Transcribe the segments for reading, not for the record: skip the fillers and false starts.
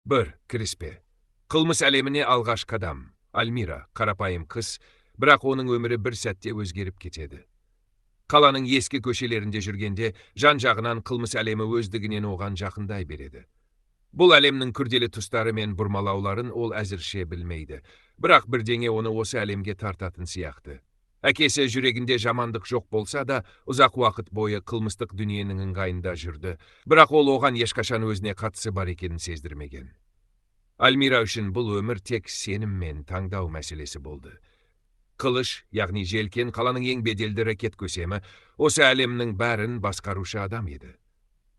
1. Кіріспе. Қылмыс әлеміне алғаш қадам. Альмира, қарапайым қыз, бірақ оның өмірі бір сәтте өзгеріп кетеді. Қаланың ескі көшелерінде жүргенде жан-жағынан қылмыс әлемі өздігінен оған жақындай береді. Бұл әлемнің күрделі тұстары мен бұрмалауларын ол әзірше білмейді. Бірақ бірдеңе оны осы әлемге тартатын сияқты. Әкесі жүрегінде жамандық жоқ болса да, ұзақ уақыт бойы қылмыстық дүниенің ыңғайында жүрді. Бірақ ол оған ешқашан өзіне қатысы бар екенін сездірмеген. Альмира үшін бұл өмір тек сенім мен таңдау мәселесі болды. Қылыш, яғни Желкен, қаланың ең беделді рэкет көсемі, осы әлемнің бәрін басқарушы адам еді.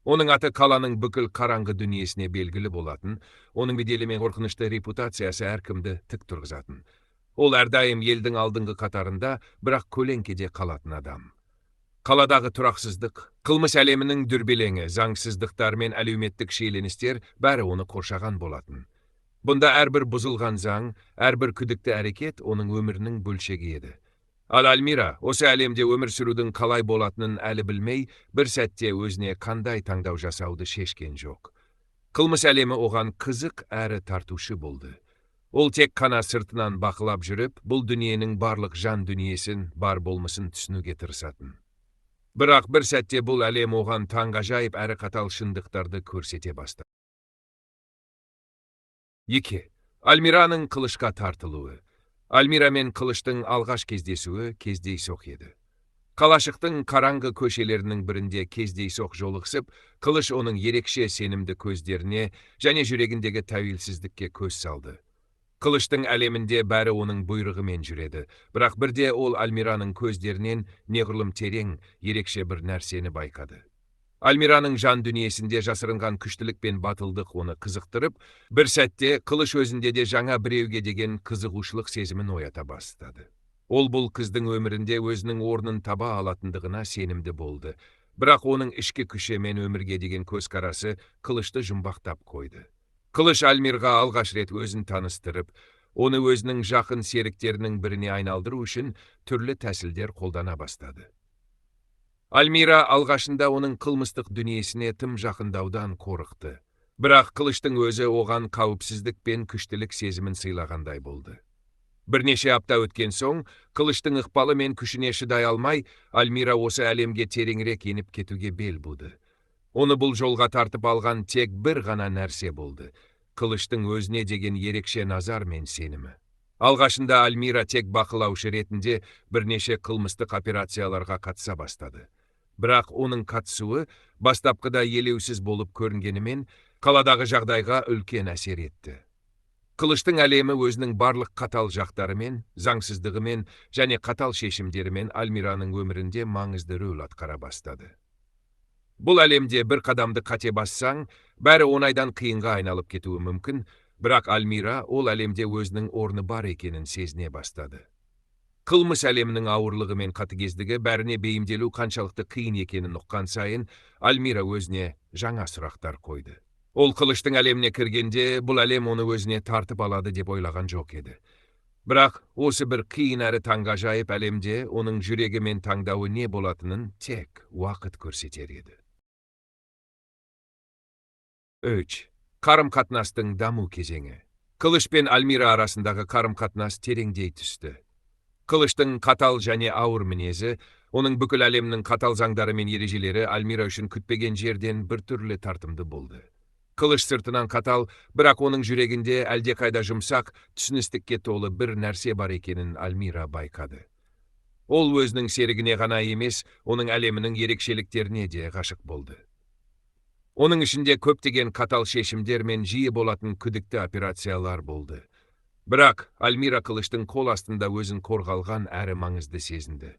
Оның аты қаланың бүкіл қараңғы дүниесіне белгілі болатын, оның беделі мен қорқынышты репутациясы әркімді тік тұрғызатын. Ол әрдайым елдің алдыңғы қатарында, бірақ көлеңкеде қалатын адам. Қаладағы тұрақсыздық, қылмыс әлемінің дүрбелеңі, заңсыздықтар мен әлеуметтік шиеленістер бәрі оны қоршаған болатын. Бұнда әрбір бұзылған заң, әрбір күдікті әрекет оның өмірінің бөлшегі еді. Ал Альмира осы әлемде өмір сүрудің қалай болатынын әлі білмей, бір сәтте өзіне қандай таңдау жасауды шешкен жоқ. Қылмыс әлемі оған қызық әрі тартушы болды. Ол тек қана сыртынан бақылап жүріп, бұл дүниенің барлық жан дүниесін, бар болмысын түсінуге тырысатын. Бірақ бір сәтте бұл әлем оған таңғажайып әрі қатал шындықтарды көрсете бастады. 2. Альмираның Қылышқа тартылуы. Альмира мен Қылыштың алғаш кездесуі кездейсоқ еді. Қалашықтың қараңғы көшелерінің бірінде кездейсоқ жолықсып, Қылыш оның ерекше сенімді көздеріне және жүрегіндегі тәуелсіздікке көз салды. Қылыштың әлемінде бәрі оның бұйрығымен жүреді, бірақ бірде ол Альмираның көздерінен неғұрлым терең, ерекше бір нәрсені байқады. Альмираның жан дүниесінде жасырынған күштілік пен батылдық оны қызықтырып, бір сәтте Қылыш өзінде де жаңа біреуге деген қызығушылық сезімін оята бастады. Ол бұл қыздың өмірінде өзінің орнын таба алатындығына сенімді болды. Бірақ оның ішкі күші мен өмірге деген көзқарасы Қылышты жұмбақтап қойды. Қылыш Альмирға алғаш рет өзін таныстырып, оны өзінің жақын серіктерінің біріне айналдыру үшін түрлі тәсілдер қолдана бастады. Альмира алғашында оның қылмыстық дүниесіне тым жақындаудан қорықты. Бірақ Қылыштың өзі оған қауіпсіздік пен күштілік сезімін сыйлағандай болды. Бірнеше апта өткен соң, Қылыштың ықпалы мен күшіне шыдай алмай, Альмира осы әлемге тереңірек еніп кетуге бел буды. Оны бұл жолға тартып алған тек бір ғана нәрсе болды. Қылыштың өзіне деген ерекше назар мен сенімі. Алғашында Альмира тек бақылаушы ретінде бірнеше қылмыстық операцияларға қатыса бастады. Бірақ оның қатысуы бастапқыда елеусіз болып көрінгенімен, қаладағы жағдайға үлкен әсер етті. Қылыштың әлемі өзінің барлық қатал жақтарымен, заңсыздығымен және қатал шешімдерімен Альмираның өмірінде маңызды рөл атқара бастады. Бұл әлемде бір қадамды қате бассаң, бәрі оңайдан қиынға айналып кетуі мүмкін, бірақ Альмира ол әлемде өзінің орны бар екенін сезіне бастады. Қылмыс әлемінің ауырлығы мен қатыгездігі бәріне бейімделу қаншалықты қиын екенін ұққан сайын, Альмира өзіне жаңа сұрақтар қойды. Ол Қылыштың әлеміне кіргенде бұл әлем оны өзіне тартып алады деп ойлаған жоқ еді. Бірақ осы бір қиын әрі таңғажайып әлемде оның жүрегі мен таңдауы не болатынын тек уақыт көрсетер еді. 3. Қарым-қатынастың даму кезеңі. Қылыш пен Альмира арасындағы қарым-қатынас тереңдей түсті. Қылыштың қатал және ауыр мінезі, оның бүкіл әлемнің қатал заңдары мен ережелері Альмира үшін күтпеген жерден біртүрлі тартымды болды. Қылыш сыртынан қатал, бірақ оның жүрегінде әлдеқайда жұмсақ, түсіністікке толы бір нәрсе бар екенін Альмира байқады. Ол өзінің серігіне ғана емес, оның әлемінің ерекшеліктеріне де ғашық болды. Оның ішінде көптеген қатал шешімдер мен жиі болатын күдікті операциялар болды. Бірақ Альмира Қылыштың қол астында өзін қорғалған әрі маңызды сезінді.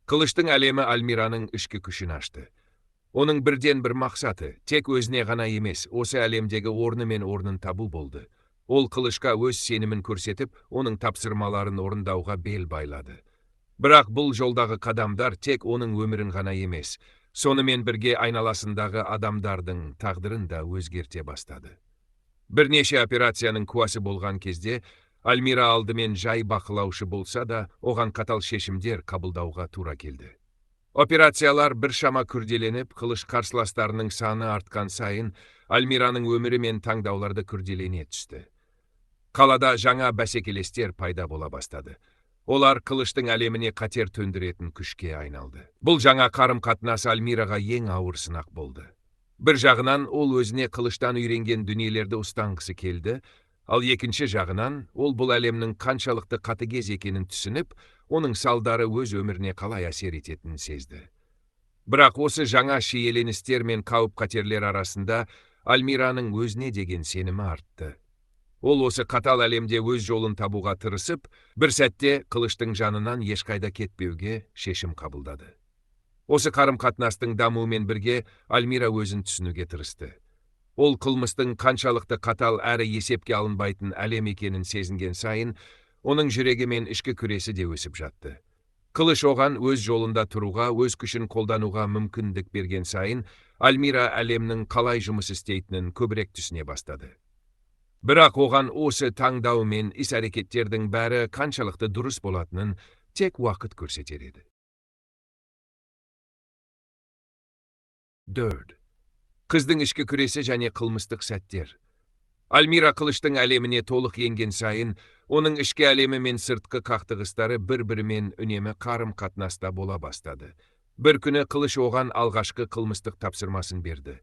Қылыштың әлемі Альмираның ішкі күшін ашты. Оның бірден бір мақсаты, тек өзіне ғана емес, осы әлемдегі орны мен орнын табу болды. Ол Қылышқа өз сенімін көрсетіп, оның тапсырмаларын орындауға бел байлады. Бірақ бұл жолдағы қадамдар тек оның өмірін ғана емес, сонымен бірге айналасындағы адамдардың тағдырын да өзгерте бастады. Бірнеше операцияның куәсі болған кезде, Альмира алдымен жай бақылаушы болса да, оған қатал шешімдер қабылдауға тура келді. Операциялар біршама күрделеніп, Қылыш қарсыластарының саны артқан сайын, Альмираның өмірі мен таңдаулары күрделене түсті. Қалада жаңа бәсекелестер пайда бола бастады. Олар Қылыштың әлеміне қатер төндіретін күшке айналды. Бұл жаңа қарым-қатынас Альмираға ең ауыр сынақ болды. Бір жағынан ол өзіне Қылыштан үйренген дүниелерді ұстанғысы келді, ал екінші жағынан ол бұл әлемнің қаншалықты қатыгез екенін түсініп, оның салдары өз өміріне қалай әсер ететінін сезді. Бірақ осы жаңа шиеленістер мен қауіп-қатерлер арасында Альмираның өзіне деген сенімі артты. Ол осы қатал әлемде өз жолын табуға тырысып, бір сәтте Қылыштың жанынан ешқайда кетпеуге шешім қабылдады. Осы қарым-қатынастың дамуымен бірге Альмира өзін түсінуге тырысты. Ол қылмыстың қаншалықты қатал әрі есепке алынбайтын әлем екенін сезінген сайын, оның жүрегі мен ішкі күресі де өсіп жатты. Қылыш оған өз жолында тұруға, өз күшін қолдануға мүмкіндік берген сайын, Альмира әлемнің қалай жұмыс істейтінін көбірек түсіне бастады. Бірақ оған осы таңдау мен іс-әрекеттердің бәрі қаншалықты дұрыс болатынын тек уақыт көрсетер еді. 4. Қыздың ішкі күресі және қылмыстық сәттер. Альмира Қылыштың әлеміне толық енген сайын, оның ішкі әлемі мен сыртқы қақтығыстары бір-бірімен үнемі қарым-қатынаста бола бастады. Бір күні Қылыш оған алғашқы қылмыстық тапсырмасын берді.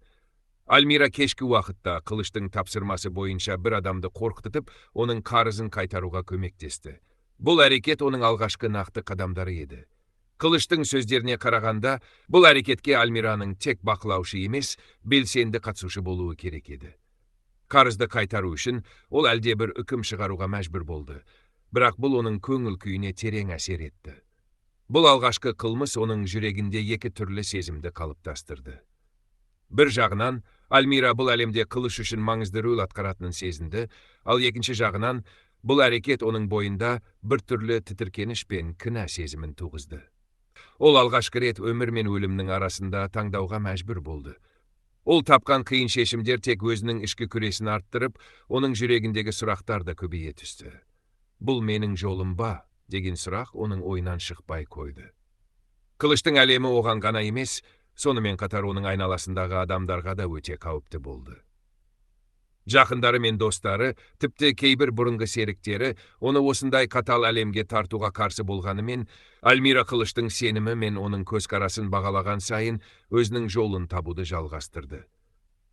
Альмира кешкі уақытта Қылыштың тапсырмасы бойынша бір адамды қорқытып, оның қарызын қайтаруға көмектесті. Бұл әрекет оның алғашқы нақты қадамдары еді. Қылыштың сөздеріне қарағанда, бұл әрекетке Альмираның тек бақылаушы емес, белсенді қатысушы болуы керек еді. Қарызды қайтару үшін ол әлде бір үкім шығаруға мәжбүр болды. Бірақ бұл оның көңіл күйіне терең әсер етті. Бұл алғашқы қылмыс оның жүрегінде екі түрлі сезімді қалыптастырды. Бір жағынан, Альмира бұл әлемде Қылыш үшін маңызды рөл атқаратынын сезінді, ал екінші жағынан, бұл әрекет оның бойында бір түрлі тітіркеніш пен кінә сезімін туғызды. Ол алғашқы рет өмір мен өлімнің арасында таңдауға мәжбүр болды. Ол тапқан қиын шешімдер тек өзінің ішкі күресін арттырып, оның жүрегіндегі сұрақтар да көбейе түсті. Бұл менің жолым ба? Деген сұрақ оның ойынан шықпай қойды. Қылыштың әлемі оған ғана емес, сонымен қатар оның айналасындағы адамдарға да өте қауіпті болды. Жақындары мен достары, тіпті кейбір бұрынғы серіктері оны осындай қатал әлемге тартуға қарсы болғанымен, Альмира Қылыштың сенімі мен оның көзқарасын бағалаған сайын өзінің жолын табуды жалғастырды.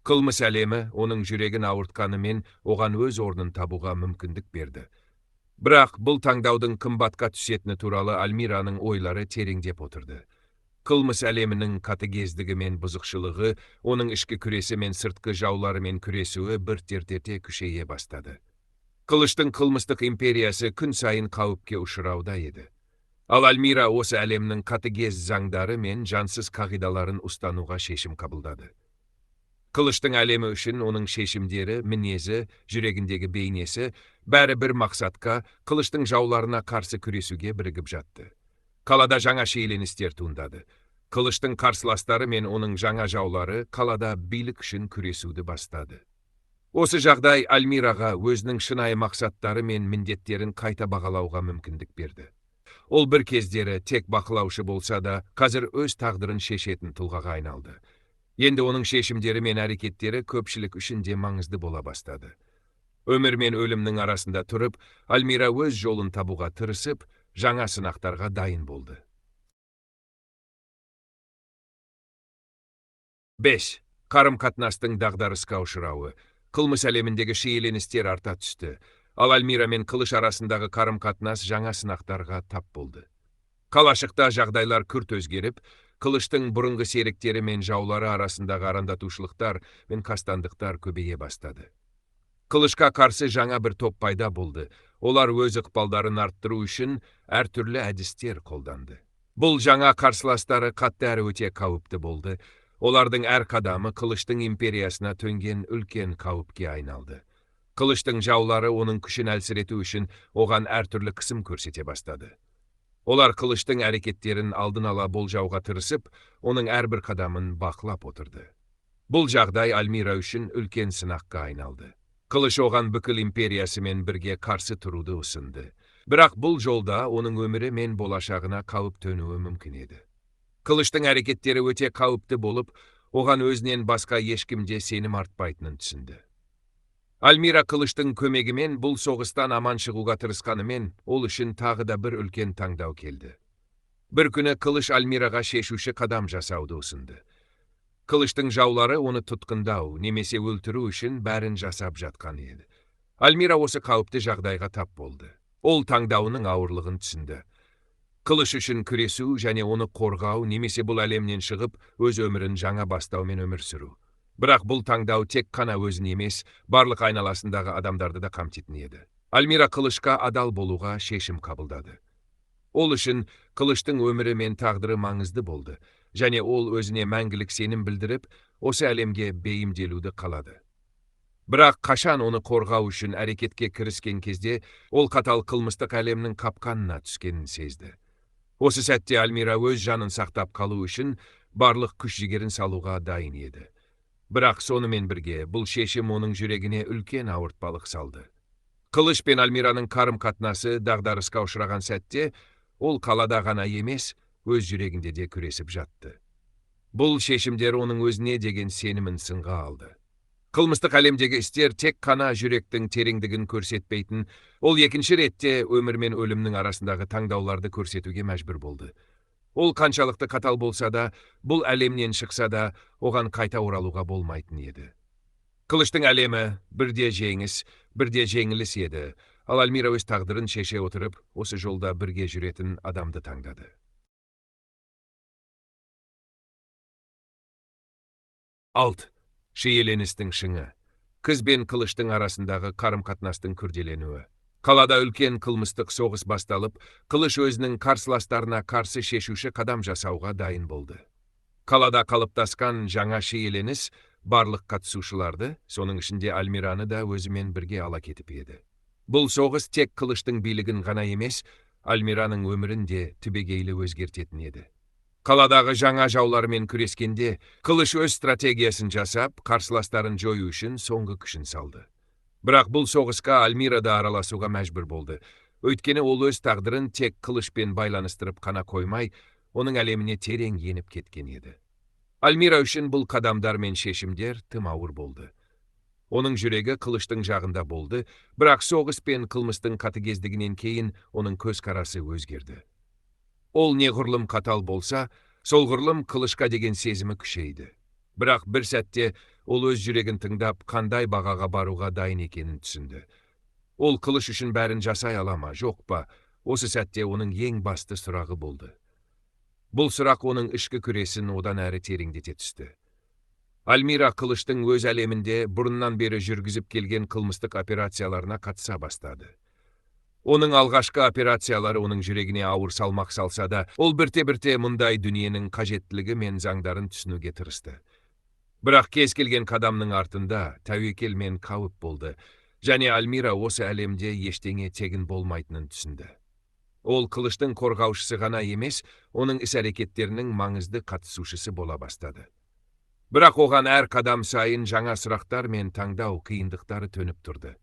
Қылмыс әлемі оның жүрегін ауыртқанымен оған өз орнын табуға мүмкіндік берді. Бірақ бұл таңдаудың қымбатқа түсетіні туралы Альмираның ойлары тереңдеп отырды. Қылмыс әлемінің қатыгездігі мен бұзықшылығы, оның ішкі күресі мен сыртқы жауларымен күресуі бір тертерте күшейе бастады. Қылыштың қылмыстық империясы күн сайын қауіпке ұшырауда еді. Ал Альмира осы әлемнің қатыгез заңдары мен жансыз қағидаларын ұстануға шешім қабылдады. Қылыштың әлемі үшін оның шешімдері, мінезі, жүрегіндегі бейнесі бәрі бір мақсатқа, Қылыштың жауларына қарсы күресуге бірігіп жатты. Қалада жаңа шиеленістер туындады. Қылыштың қарсыластары мен оның жаңа жаулары қалада билік үшін күресуді бастады. Осы жағдай Альмираға өзінің шынайы мақсаттары мен міндеттерін қайта бағалауға мүмкіндік берді. Ол бір кездері тек бақылаушы болса да, қазір өз тағдырын шешетін тұлғаға айналды. Енді оның шешімдері мен әрекеттері көпшілік үшін де маңызды бола бастады. Өмір мен өлімнің арасында тұрып, Альмира өз жолын табуға тырысып, жаңа сынақтарға дайын болды. 5. Қарым-қатынастың дағдарысқа ұшырауы. Қылмыс әлеміндегі шиеленістер арта түсті. Ал Альмира мен Қылыш арасындағы қарым-қатынас жаңа сынақтарға тап болды. Қалашықта жағдайлар күрт өзгеріп, Қылыштың бұрынғы серіктері мен жаулары арасындағы арандатушылықтар мен қастандықтар көбейе бастады. Қылышқа қарсы жаңа бір топ пайда болды. Олар өз ықпалдарын арттыру үшін әртүрлі әдістер қолданды. Бұл жаңа қарсыластары қатты әрі өте қауіпті болды. Олардың әр қадамы Қылыштың империясына төнген үлкен қауіпке айналды. Қылыштың жаулары оның күшін әлсірету үшін оған әртүрлі қысым көрсете бастады. Олар Қылыштың әрекеттерін алдын ала болжауға тырысып, оның әрбір қадамын бақылап отырды. Бұл жағдай Альмира үшін үлкен сынаққа айналды. Қылыш оған бүкіл империясымен бірге қарсы тұруды ұсынды. Бірақ бұл жолда оның өмірі мен болашағына қауіп төнуі мүмкін еді. Қылыштың әрекеттері өте қауіпті болып, оған өзінен басқа ешкімде сенім артпайтынын түсінді. Альмира Қылыштың көмегімен бұл соғыстан аман шығуға тырысқанымен, ол үшін тағы да бір үлкен таңдау келді. Бір күні Қылыш Альмираға шешуші қадам жасауды ұсынды. Қылыштың жаулары оны тұтқындау немесе өлтіру үшін бәрін жасап жатқан еді. Альмира осы қауіпті жағдайға тап болды. Ол таңдауының ауырлығын түсінді. Қылыш үшін күресу және оны қорғау немесе бұл әлемнен шығып, өз өмірін жаңа бастаумен өмір сүру. Бірақ бұл таңдау тек қана өзін емес, барлық айналасындағы адамдарды да қамтитын еді. Альмира Қылышқа адал болуға шешім қабылдады. Ол үшін Қылыштың өмірі мен тағдыры маңызды болды, және ол өзіне мәңгілік сенім білдіріп, осы әлемге бейімделуді қалады. Бірақ қашан оны қорғау үшін әрекетке кіріскен кезде, ол қатал қылмыстық әлемнің қапқанына түскенін сезді. Осы сәтте Альмира өз жанын сақтап қалу үшін барлық күш-жігерін салуға дайын еді. Бірақ сонымен бірге бұл шешім оның жүрегіне үлкен ауыртпалық салды. Қылыш пен Альмираның қарым-қатынасы дағдарысқа ұшыраған сәтте, ол қалада ғана емес, өз жүрегінде де күресіп жатты. Бұл шешімдер оның өзіне деген сенімін сынға алды. Қылмыстық әлемдегі істер тек қана жүректің тереңдігін көрсетпейтін, ол екінші ретте өмір мен өлімнің арасындағы таңдауларды көрсетуге мәжбүр болды. Ол қаншалықты қатал болса да, бұл әлемнен шықса да, оған қайта оралуға болмайтын еді. Қылыштың әлемі бірде жеңіс, бірде жеңіліс еді, ал Альмира өз тағдырын шеше отырып, осы жолда бірге жүретін адамды таңдады. Алт. Шиеленістің шыңы. Қыз бен Қылыштың арасындағы қарым-қатынастың күрделенуі. Қалада үлкен қылмыстық соғыс басталып, Қылыш өзінің қарсыластарына қарсы шешуші қадам жасауға дайын болды. Қалада қалыптасқан жаңа шиеленіс барлық қатысушыларды, соның ішінде Альмираны да өзімен бірге ала кетіп еді. Бұл соғыс тек Қылыштың билігін ғана емес, Альмираның өмірін де түбегейлі өзгертетін еді. Қаладағы жаңа жаулармен күрескенде, Қылыш өз стратегиясын жасап, қарсыластарын жою үшін соңғы күшін салды. Бірақ бұл соғысқа Альмира да араласуға мәжбүр болды. Өйткені ол өз тағдырын тек Қылышпен байланыстырып қана қоймай, оның әлеміне терең еніп кеткен еді. Альмира үшін бұл қадамдар мен шешімдер тым ауыр болды. Оның жүрегі Қылыштың жағында болды, бірақ соғыс пен қылмыстың қатыгездігінен кейін оның көзқарасы өзгерді. Ол неғұрлым қатал болса, солғұрлым Қылышқа деген сезімі күшейді. Бірақ бір сәтте ол өз жүрегін тыңдап, қандай бағаға баруға дайын екенін түсінді. Ол Қылыш үшін бәрін жасай ала ма, жоқ па? Осы сәтте оның ең басты сұрағы болды. Бұл сұрақ оның ішкі күресін одан әрі тереңдете түсті. Альмира Қылыштың өз әлемінде бұрыннан бері жүргізіп келген қылмыстық операцияларына қатыса бастады. Оның алғашқы операциялары оның жүрегіне ауыр салмақ салса да, ол бірте-бірте мұндай дүниенің қажеттілігі мен заңдарын түсінуге тырысты. Бірақ кез келген қадамның артында тәуекел мен қауіп болды, және Альмира осы әлемде ештеңе тегін болмайтынын түсінді. Ол Қылыштың қорғаушысы ғана емес, оның іс-әрекеттерінің маңызды қатысушысы бола бастады. Бірақ оған әр қадам сайын жаңа сұрақтар мен таңдау қиындықтары төніп тұрды.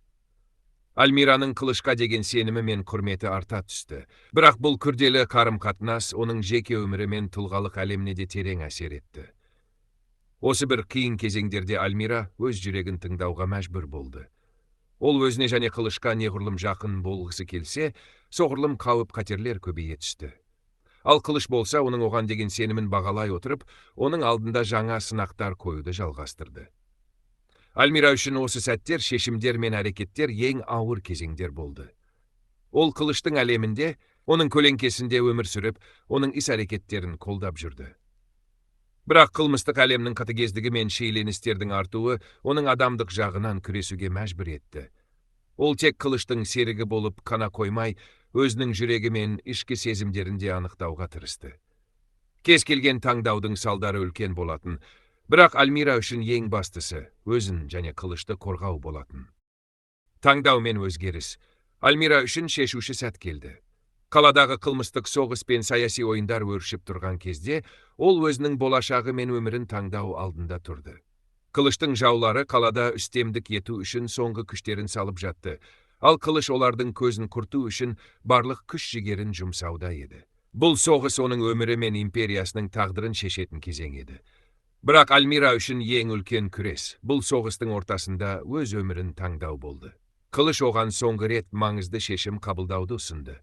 Альмираның Қылышқа деген сенімі мен құрметі арта түсті. Бірақ бұл күрделі қарым-қатынас оның жеке өмірі мен тұлғалық әлеміне де терең әсер етті. Осы бір қиын кезеңдерде Альмира өз жүрегін тыңдауға мәжбүр болды. Ол өзіне және Қылышқа неғұрлым жақын болғысы келсе, соғұрлым қауіп-қатерлер көбейе түсті. Ал Қылыш болса, оның оған деген сенімін бағалай отырып, оның алдында жаңа сынақтар қоюды жалғастырды. Альмира үшін осы сәттер, шешімдер мен әрекеттер ең ауыр кезеңдер болды. Ол Қылыштың әлемінде, оның көлеңкесінде өмір сүріп, оның іс-әрекеттерін қолдап жүрді. Бірақ қылмыстық әлемнің қатыгездігі мен шиеленістердің артуы оның адамдық жағынан күресуге мәжбүр етті. Ол тек Қылыштың серігі болып қана қоймай, өзінің жүрегі мен ішкі сезімдерін де анықтауға тырысты. Кез келген таңдаудың салдары үлкен болатын, бірақ Альмира үшін ең бастысы өзін және Қылышты қорғау болатын. Таңдау мен өзгеріс. Альмира үшін шешуші сәт келді. Қаладағы қылмыстық соғыс пен саяси ойындар өршіп тұрған кезде, ол өзінің болашағы мен өмірін таңдау алдында тұрды. Қылыштың жаулары қалада үстемдік ету үшін соңғы күштерін салып жатты, ал Қылыш олардың көзін құрту үшін барлық күш-жігерін жұмсауда еді. Бұл соғыс оның өмірі мен империясының тағдырын шешетін кезең еді. Бірақ Альмира үшін ең үлкен күрес бұл соғыстың ортасында өз өмірін таңдау болды. Қылыш оған соңғы рет маңызды шешім қабылдауды ұсынды.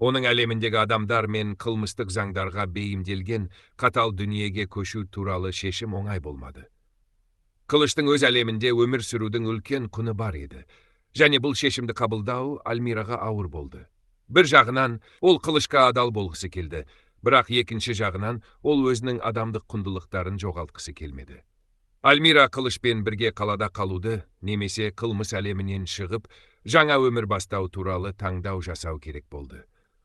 Оның әлеміндегі адамдар мен қылмыстық заңдарға бейімделген қатал дүниеге көшу туралы шешім оңай болмады. Қылыштың өз әлемінде өмір сүрудің үлкен құны бар еді. Және бұл шешімді қабылдау Альмираға ауыр болды. Бір жағынан ол Қылышқа адал болғысы келді, бірақ екінші жағынан ол өзінің адамдық құндылықтарын жоғалтқысы келмеді. Альмира Қылышпен бірге қалада қалуды немесе қылмыс әлемінен шығып, жаңа өмір бастау туралы таңдау жасау керек болды.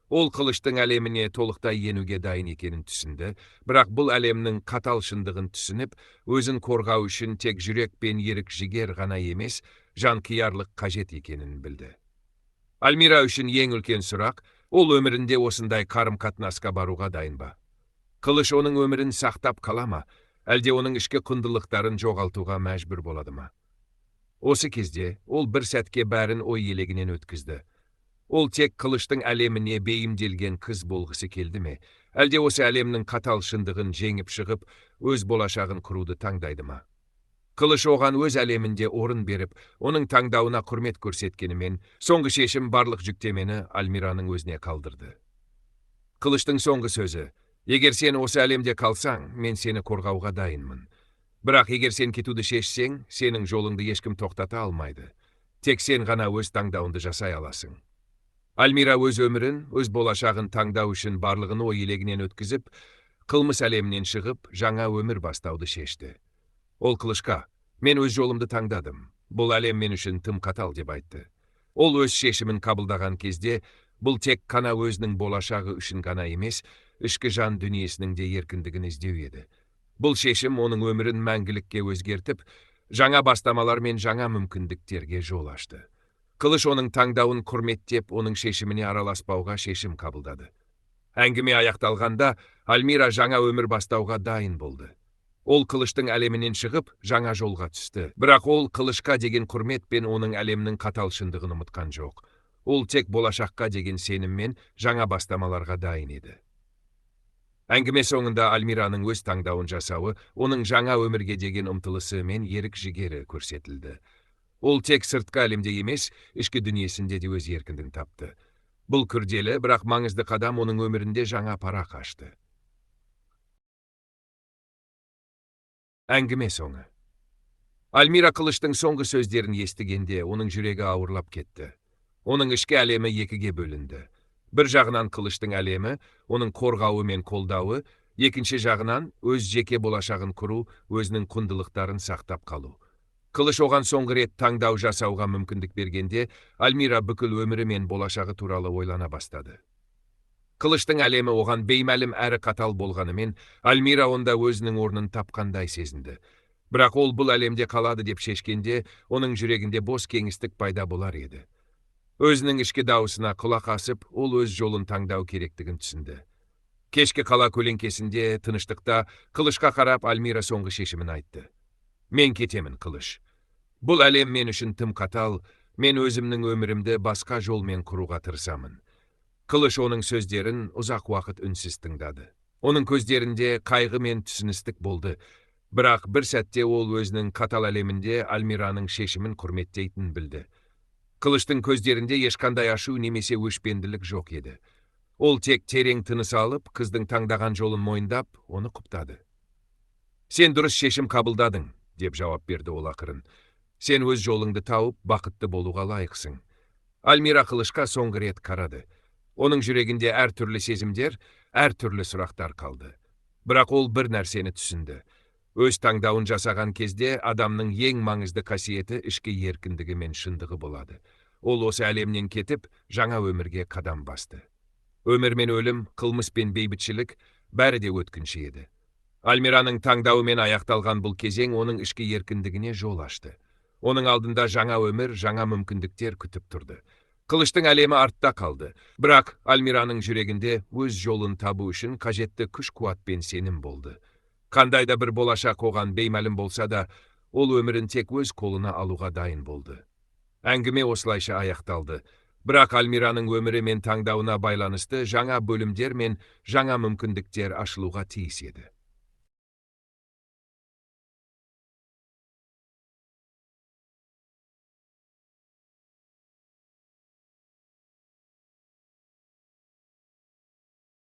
Ол Қылыштың әлеміне толықтай енуге дайын екенін түсінді, бірақ бұл әлемнің қатал шындығын түсініп, өзін қорғау үшін тек жүрек пен ерік жігер ғана емес, жанқиярлық қажет екенін білді. Альмира үшін ең үлкен сұрақ, ол өмірінде осындай қарым-қатынасқа баруға дайын ба? Қылыш оның өмірін сақтап қала ма, әлде оның ішкі құндылықтарын жоғалтуға мәжбүр болады ма? Осы кезде ол бір сәтке бәрін ой елегінен өткізді. Ол тек Қылыштың әлеміне бейімделген қыз болғысы келді ме, әлде осы әлемнің қатал шындығын жеңіп шығып, өз болашағын құруды таңдайды ма? Қылыш оған өз әлемінде орын беріп, оның таңдауына құрмет көрсеткенімен, соңғы шешім барлық жүктемені Альмираның өзіне қалдырды. Қылыштың соңғы сөзі: «Егер сен осы әлемде қалсаң, мен сені қорғауға дайынмын. Бірақ егер сен кетуді шешсең, сенің жолыңды ешкім тоқтата алмайды. Тек сен ғана өз таңдауыңды жасай аласың». Альмира өз өмірін, өз болашағын таңдау үшін барлығын ой елегінен өткізіп, қылмыс әлемінен шығып, жаңа өмір бастауды шешті. Ол Қылышқа: «Мен өз жолымды таңдадым. Бұл әлем мен үшін тым қатал», – деп айтты. Ол өз шешімін қабылдаған кезде, бұл тек қана өзінің болашағы үшін ғана емес, ішкі жан дүниесінің де еркіндігін іздеу еді. Бұл шешім оның өмірін мәңгілікке өзгертіп, жаңа бастамалар мен жаңа мүмкіндіктерге жол ашты. Қылыш оның таңдауын құрметтеп, оның шешіміне араласпауға шешім қабылдады. Әңгіме аяқталғанда, Альмира жаңа өмір бастауға дайын болды. Ол Қылыштың әлемінен шығып, жаңа жолға түсті. Бірақ ол Қылышқа деген құрмет пен оның әлемнің қатал шындығын ұмытқан жоқ. Ол тек болашаққа деген сеніммен жаңа бастамаларға дайын еді. Әңгіме соңында Альмираның өз таңдауын жасауы, оның жаңа өмірге деген ұмтылысы мен ерік жігері көрсетілді. Ол тек сыртқы әлемде емес, ішкі дүниесінде де өз еркіндігін тапты. Бұл күрделі, бірақ маңызды қадам оның өмірінде жаңа парақ ашты. Әңгіме соңы. Альмира Қылыштың соңғы сөздерін естігенде, оның жүрегі ауырлап кетті. Оның ішкі әлемі екіге бөлінді. Бір жағынан Қылыштың әлемі, оның қорғауы мен қолдауы, екінші жағынан өз жеке болашағын құру, өзінің құндылықтарын сақтап қалу. Қылыш оған соңғы рет таңдау жасауға мүмкіндік бергенде, Альмира бүкіл өмірі мен болашағы туралы ойлана бастады. Қылыштың әлемі оған беймәлім әрі қатал болғанымен, Альмира онда өзінің орнын тапқандай сезінді. Бірақ ол бұл әлемде қалады деп шешкенде, оның жүрегінде бос кеңістік пайда болар еді. Өзінің ішкі дауысына құлақ асып, ол өз жолын таңдау керектігін түсінді. Кешкі қала көлеңкесінде, тыныштықта, Қылышқа қарап Альмира соңғы шешімін айтты. «Мен кетемін, Қылыш. Бұл әлем мен үшін тым қатал, мен өзімнің өмірімді басқа жолмен құруға тырысамын». Қылыш оның сөздерін ұзақ уақыт үнсіз тыңдады. Оның көздерінде қайғы мен түсіністік болды. Бірақ бір сәтте ол өзінің қатал әлемінде Альмираның шешімін құрметтейтінін білді. Қылыштың көздерінде ешқандай ашу немесе өшпенділік жоқ еді. Ол тек терең тыныс алып, қыздың таңдаған жолын мойындап, оны құптады. «Сен дұрыс шешім қабылдадың», – деп жауап берді ол ақырын. «Сен өз жолыңды тауып, бақытты болуға лайықсың». Альмира Қылышқа соңғы рет қарады. Оның жүрегінде әртүрлі сезімдер, әртүрлі сұрақтар қалды. Бірақ ол бір нәрсені түсінді. Өз таңдауын жасаған кезде адамның ең маңызды қасиеті ішкі еркіндігі мен шындығы болады. Ол осы әлемнен кетіп, жаңа өмірге қадам басты. Өмір мен өлім, қылмыс пен бейбітшілік бәрі де өткінші еді. Альмираның таңдауымен аяқталған бұл кезең оның ішкі еркіндігіне жол ашты. Оның алдында жаңа өмір, жаңа мүмкіндіктер күтіп тұрды. Қылыштың әлемі артта қалды. Бірақ Альмираның жүрегінде өз жолын табу үшін қажетті күш-қуат пен сенім болды. Қандай да бір болашақ оған беймәлім болса да, ол өмірін тек өз қолына алуға дайын болды. Әңгіме осылайша аяқталды. Бірақ Альмираның өмірі мен таңдауына байланысты жаңа бөлімдер мен жаңа мүмкіндіктер ашылуға тиіс еді.